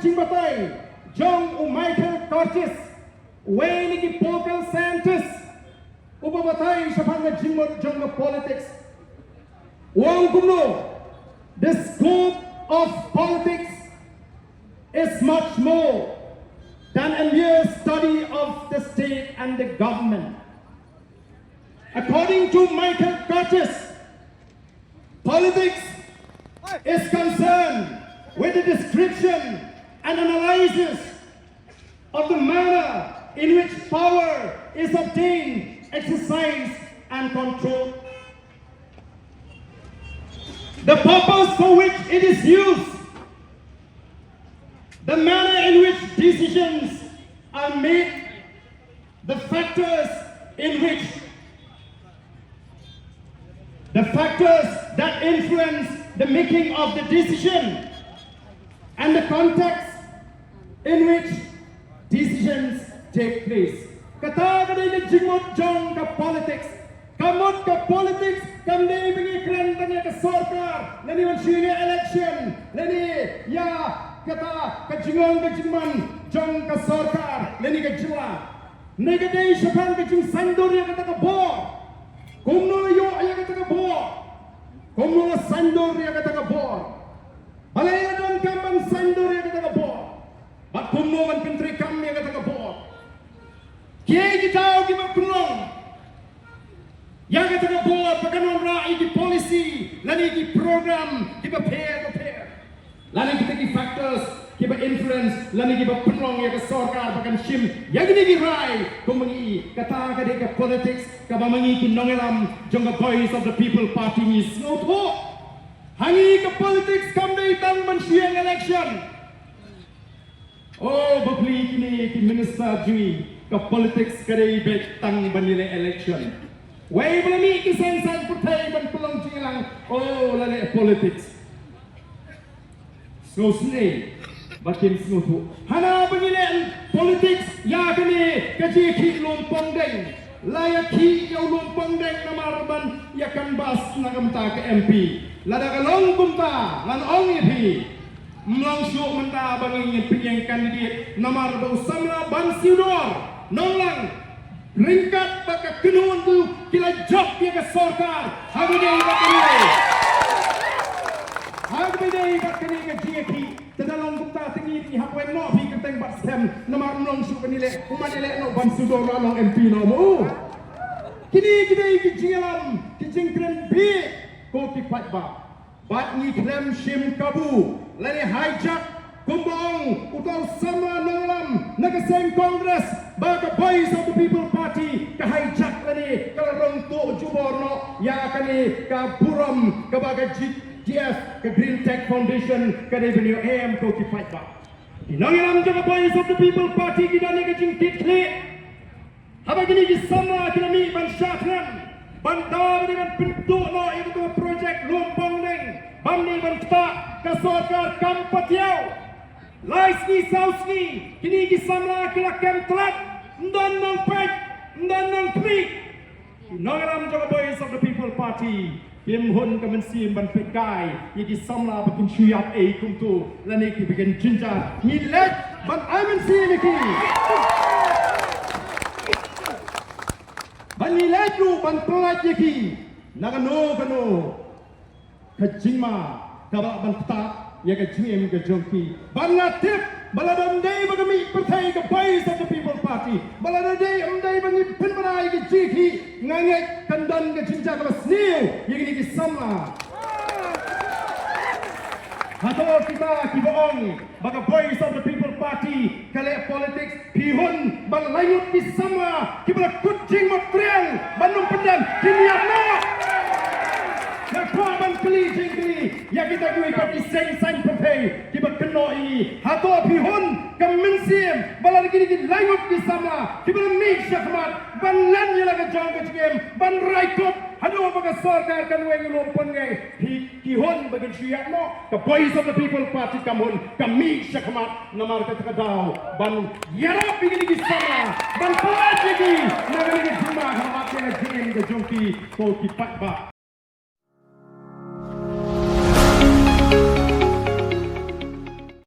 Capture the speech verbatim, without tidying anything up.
Jingbatai jong u Michael Curtis, uwei na ki political scientist, uba batai shaphang ka jingmut jong ka politics, u ong kumno: "The scope of politics is much more than a mere study of the state and the government." According to Michael Curtis, politics is concerned with the description and analysis of the manner in which power is obtained, exercised, and controlled, the purpose for which it is used, the manner in which decisions are made, the factors in which, the factors that influence the making of the decision, and the context in which decisions take place. Kata ka dei ka jingmut jong ka politics. Ka mut ka politics kam dei ba ngi kren tang ïa ka sorkar lane ban shu ïa election lane ïa kata ka jingong ka jingman jong ka sorkar lane ka jylla. Ngi ka dei shaphang ka jingsaiñdur ïa kata ka bor. Kumno la ïoh ïa kata ka bor? Kumno la saiñdur ïa kata ka bor? Balei la donkam ban saiñdur ïa kata ka bor? Bad kumno ban pyntreikam ïa kata ka bor? Kiei ki daw kiba pynlong ïa kata ka bor ba kan wanrah ïa ki policy lane ki program kiba pher ba pher? Lane kita ki factors kiba influence lane kiba pynlong ïa ka sorkar ba kan shim ïa kine ki rai kumba ngi, kata ka dei ka politics kaba ma ngi ki nongïalam jong ka Voice of the People Party ngi sngewthuh. Ha ngi ka politics kam dei tang ban shu ïeng election. Oh, bapli kine ki minister jong ngi, ka politics ka dei beit tang ban ïaleh election. Wei ba la mih ki seng saiñ pyrthei ban pynlong jingïalang, oh, la leh politics. Sngewsynei ba kim sngewthuh. Hana ba ngi leh politics ïa kane ka jingïakhih lum pongdeng. La ïakhih ïa u lum pongdeng namar ban ïa canvass na ka bynta ka M P. Lada ka long kumta ngan ong ïa phi, ym long shuh mynta ba ngin pynïeng candidate namar ba u samla Bansiewdor Nonglang ryngkat bad ka kynhun jong u ki la jop ïa ka sorkar ha kaba ïadei bad kane, ha kaba ïadei bad kane ka jingïakhih. Te da long kumta te ngi ngi hap weng noh phi kyrteng bad skhem namar ym long shuh ban ïaleh, u mat ïaleh noh Bansiewdor la long M P noh mo. Kine ki dei ki jingïalam ki jingkren bieit ko ki paidbah. Bad ngi khlem shim kabu lane hijack kumba ong uta u samla nongïalam na ka seng Congress ba ka Voice of the People Party ka hijack lane ka la rong tuh jubor noh ïa kane ka burom kaba ka G T F, ka Green Tech Foundation ka dei ban ïoh em ko ki paidbah. Ki nongïalam jong ka Voice of the People Party ki don ïa ka jingkitkhlieh haba kine ki samla ki la mih ban shah thngan ban daw ban pynduh noh ïa ka project lum pongdeng bym dei ban ktah, ka sorkar kam patiaw. Lai sngi saw sngi kine ki samla ki la kem tlot, ym don nongpeit, ym don nongkhmih. Ki nongïalam jong ka Voice of the People Party kim hun ka mynsiem ban peit kai ïa ki samla ba kin shu ïap ei kumto lane kiba kin jynjar. Ngi leit ban ai mynsiem ïa ki, ba ngi leit ruh ban pyllait ïa ki na kano kano ka jingma kaba lah ban ktah ïa ka jingim ka jong ki. Bad nga tip ba lada ym dei ba ka mih pyrthei ka Voice of the People Party, ba lada dei ym dei ba ngi pynbna ïa ka jingïakhih, nga ngeit kan don ka jingjia kaba sniew ïa kine ki samla. Hato kita kiba ong ba ka Voice of the People Party ka leh politics, phi hun ba lai ngut ki samla kiba la kut jingmut triang ban ym pyndem kin ïap noh? Nga kwah ban kylli jingkylli ïa kita kiwei pat ki seng saiñ pyrthei kiba kynnoh ïa ngi, hato phi hun ka mynsiem ba lada kine ki lai ngut ki samla kiba la mih shakhmat ban len ïa la ka jong ka jingim ban rai kut haduh ba ka sorkar kan weng ïa u lum pongdeng, phi ki hun ba kin shu ïap noh? Ka Voice of the People Party kam hun, ka mih shakhmat namar kata ka daw ban ïarap ïa kine ki samla, ban pyllait ïa ki na kane ka jingma ha khmat ka jingim ka jong ki ko ki paidbah.